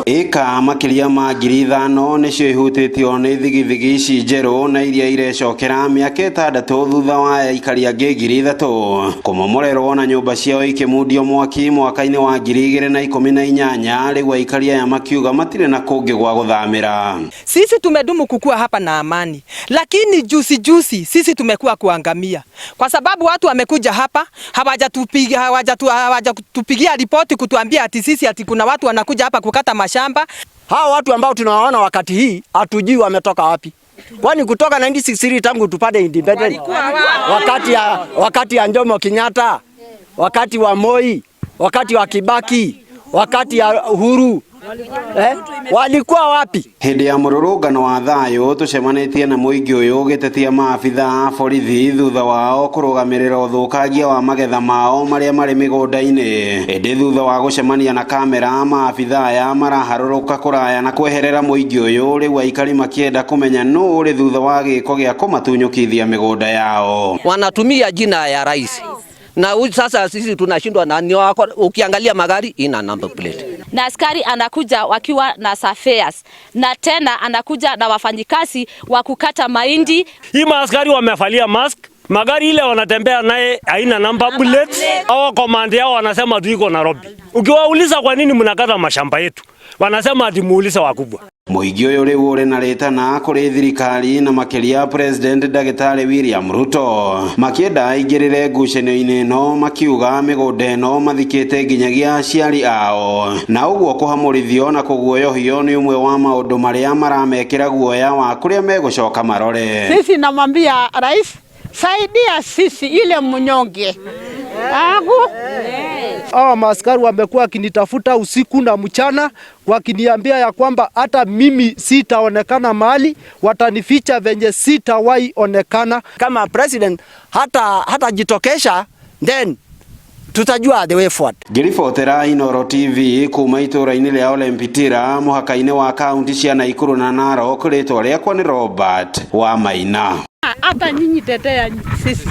Ĩka makĩria ma 5,000 nĩcio ihutĩtio nĩ thigithigi ici njerũ na iria irecokera mĩaka 6 thutha wa aikari angĩ 3,000 kũmomorerwo na nyũmba ciao ikĩmundio mwaki mwaka-inĩ wa 2018. Rĩu aikari aya makiuga matirĩ na kũngĩ gwa gũthamĩra. Sisi tumedumu kukua hapa na amani, lakini juzi juzi sisi tumekuwa kuangamia kwa sababu watu wamekuja hapa hawajatupigia ripoti kutuambia ati sisi ati kuna watu wanakuja hapa kukata mashamba. Hawa watu ambao tunawaona wakati hii hatujui wametoka wapi. Kwani kutoka 1963 tangu tupate independent, wakati ya Jomo Kenyatta, wakati wa Moi, wakati wa Kibaki, wakati ya Uhuru, walikuwa wapi? Hĩndĩ ya mũrũrũngano wa thayũ tũcemanĩtie na mũingĩ ũyũ ũgĩtetia maabitha a borithi thutha wao kũrũgamĩrĩra ũthũkangia wa magetha mao marĩa marĩ mĩgũnda-inĩ. Ĩndĩ thutha wa gũcemania na kamera, maabitha aya maraharũrũka kũraya na kweherera mũingĩ ũyũ, rĩu aikari makĩenda kũmenya nũ ũrĩ thutha wa gĩko gĩa kũmatunyũkithia mĩgũnda yao. Wanatumia jina ya rais na sasa sisi tunashindwa na ni wako, ukiangalia magari ina number plate. Na askari anakuja wakiwa na surveyors na tena anakuja na wafanyikazi wa kukata mahindi. Hii maaskari wamevalia mask, magari ile wanatembea naye haina number plate. Hao command yao wanasema tu iko Nairobi. Ukiwauliza kwa nini mnakata mashamba yetu, wanasema ati muulize wakubwa. Mũingĩ ũyũ rĩu ũrĩ na rĩtana kũrĩ thirikari na makĩria President Ndagĩtarĩ William Ruto makĩenda aingĩrĩre ngucanio-inĩ ĩno, makiuga mĩgũnda ĩno mathikĩte nginyagia aciari ao na ũguo kũhamũrithio na kũguoyohio nĩ ũmwe wa maũndũ marĩa maramekĩra guoya wa kũrĩa megũcoka marore. Sisi namwambia rais, saidia sisi ile mnyonge agu. Hawa maaskari wamekuwa wakinitafuta usiku na mchana, wakiniambia ya kwamba hata mimi sitaonekana mahali, watanificha venye sitawahi onekana. Kama president hatajitokesha, then tutajua the way forward. Ngĩribotera Inooro TV kuma itũũra-inĩ rĩa Olempitira mũhaka-inĩ wa kaunti cia Naikuru na Narok, rĩtwa rĩakwa nĩ Robert wa Maina. Hata nyinyi tetea sisi.